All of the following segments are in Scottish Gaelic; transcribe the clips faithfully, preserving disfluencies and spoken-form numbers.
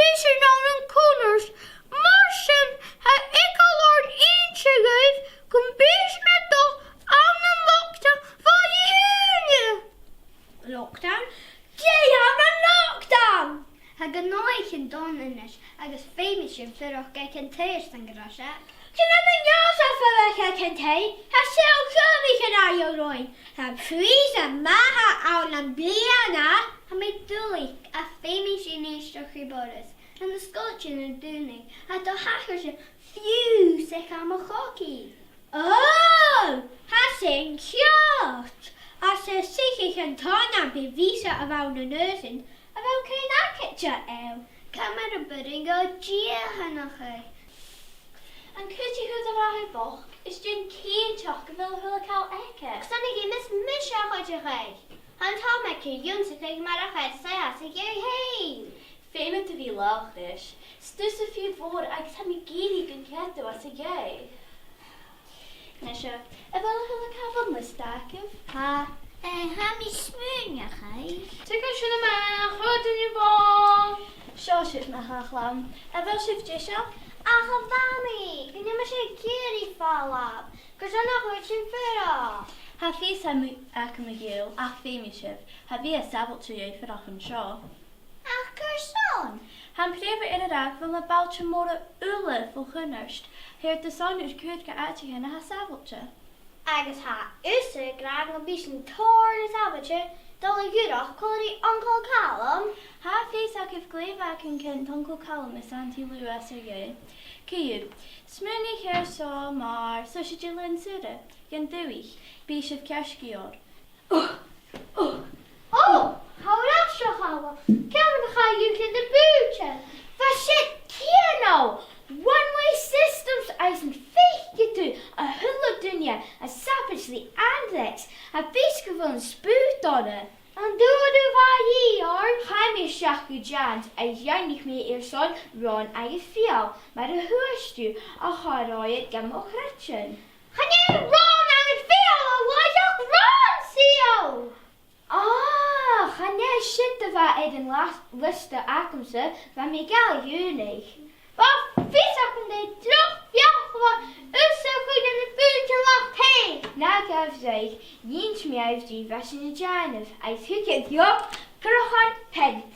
bidh sinn ann an cunnart. Mar sin, tha eagal oirnn innse dhuibh gum bi sinn a' dol ann an lockdown bho Dhùisdean. Lockdown? Dè tha ann an lockdown? Tha gu h-àraidh an dòigh a-nis, agus feumaidh sinn fuireach aig an taigh airson gu robh seachd. Chan eil mi an dòchas fuireach aig an taigh, tha sinn a' cluinntinn a' dol romhainn. Tha prìosan math ann am-bliadhna. Tha mi duilich, ach feumaidh sinn èisteachd ri Boris. Tha na sgoiltean air dùnadh, tha dà thaigh-òsta fiù 's aig àm a' chogaidh. Ò, tha sin ceart. Ach 's e suidheachadh an t-seann bhitheas a bh' ann an Ùisdean, a bheil cuimhne agad air? Ciamar a b' urrainn dhomh dìochuimhneachadh? An cuidich thu do bhràthair bochd, is dèan cinnteach gu bheil a h-uile càil aige. Ach 's ann a dh'fheumas mise a chuideachadh. Tha an t-àm aige ionnsachadh mar a chuidicheas e a-mhàin. Feumaidh tu a bhith làidir. 'S tusa a tha fiamh mhòr agus tha mi ag iarraidh gun cead thu às a dhèidh. Nise, a bheil a h-uile càil air an liosta agaibh? Tha, eh, tha mi a' smaoineachadh. Tugaibh sin a-mach, a chàirdean, a bhalaich. Seo sibh, a chlann. A bheil sibh deiseil? Ach a Mhamaidh, chan eil mise ag iarraidh falbh. Carson nach cuir sinn fuireach? Tha fios agam, a ghaoil, ach feumaidh sibh. Tha a' bhith sàbhailte gu leòr an seo. Ach carson? Tha am prìomh aire ag ràdh gu bheil na bailtean mòra uile fo chunnart. Tha iad airson ar cur gu àiteachan a tha sàbhailte. Agus tha thusa ag ràdh gum bi sinn tòrr nas sàbhailte a' dol a dh'fhuireach còmhla ri Uncail Calum. Tha fios agaibh glè mhath gun ceann Uncail Calum is Auntie Lou às ar dèidh. Ciamar, smaoinich air seo mar, so sibh a' dol an seo, dhan dùthaich, bidh sibh ceart gu leòr. Ò, ò, ò, tha thu air ais, a Chaluim. Ciamar a chaidh dhut na bùithtean? Bha sin cianail. One-way systems agus am faiceadh tu a h-uile duine a' sabaid ri Andrex, tha fios gu bheil an spùt orra. An d' fhuair thu a dhìth oirnn? Chaidh mi a-steach gu Giant agus dh'fhaighnich mi airson ròn agus fidheall, mar a thuirt thu, ach cha robh iad gam chreidsinn. Chan eil ròn agus fidheall an-diugh, ròn, fidheall! Ah, chan e sin a bha air an la-, liosta agamsa, bha mi a' gabhail ùrnaigh. Bha fios agam gur e droch bheachd a bha thusa a' cur na bùithtean leat fhèin. Na gabh dragh, dh'inns mi dhuibh dè bha sinn a' dèanamh, agus thug e dhomh crochadh peant.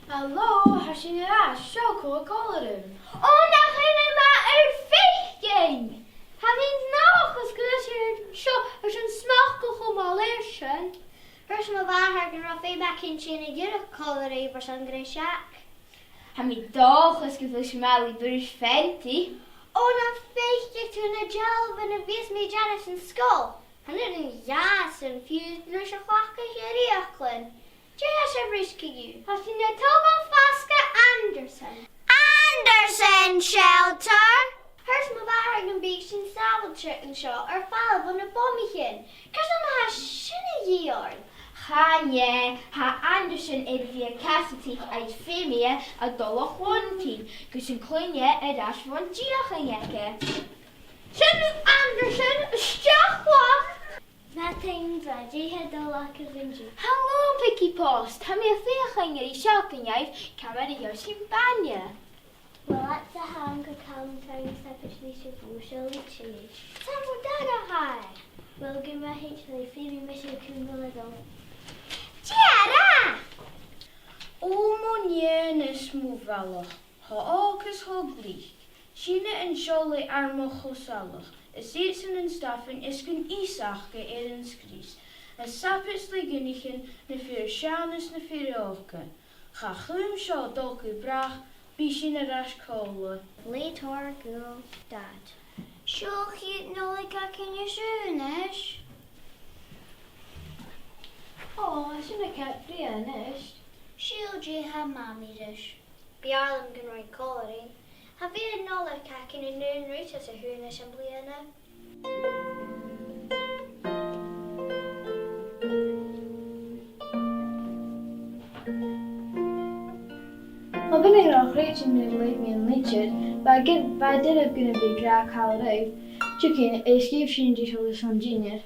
Halò, tha sinn air ais, seo cò tha còmhla rium. Ò, nach eil e math ur faicinn! Tha mi an dòchas gu bheil sibh an seo airson smachd a chumail air sin. Thuirt mo mhàthair gun robh feum againn tighinn a dh'fhuireach còmhla ribh airson gu robh seachd. Tha mi an dòchas gu bheil sibh math le bùird fancy. Ò, nam faiceadh tu na dealbhan a bhios mi a' dèanamh san sgoil. Chan urrainn dhàsan fiù 's a chleachdadh a' chlann. Dè tha sibh ris co-dhiù? Tha sinn a' togail fasgadh Anderson. Anderson Shelter? Thuirt mo mhàthair gum biodh sinn sàbhailte an seo air falbh bho na bomaichean. Carson a tha sin a dhìth oirnn? Chan e, tha Anderson air a bhith a' casadh agus feumaidh e a dhol a chluinntinn gus an cluinn e air ais bhon deuchainn aige. Sin Anderson, a-steach leat! Madainn mhath, dè tha dol agaibh an-diugh? Halò, a Phiggy Posh, tha mi a' feuchainn ri sealltainn dhuibh ciamar a gheibh sinn bainne. Uill, tha Uncail Calum a' faighinn sabaid leis a' bhùrn seo le tì. Tha mo dad a' faighinn. Uill, gu math thèid leibh, feumaidh mise cùmhnant a dhol. Dìreach! Ò mo nigheanas, mo bhalach, tha òg is tha glic. Sinne an seo le armachd cho salach, is iadsan an stafainn is gun fhios aca air an sgrios. Is sabaid le ginichean, na fir sean is na fir òga. Cha chùm seo dol gu bràth, bidh sinn air ais còmhla. Later, girl, Dad. Seo a' chiad Nollaig againn an seo a-nis. Ò, tha sin a' coimhead brèagha a-nis. Saoil dè tha Mamaidh ris. B' fheàrr leam gun robh i còmhla rinn. Cha bhi an Nollaig againn an aon rud às a' Chuan-Uibhist am-bliadhna. Ma bhiodh e ro chreidsinn nuair a leugh mi an litir, bha gu-, bha e doirbh gun robh mi ag ràdh càil riamh. Tiugainn, is gheibh sinn deiseil airson dinnear.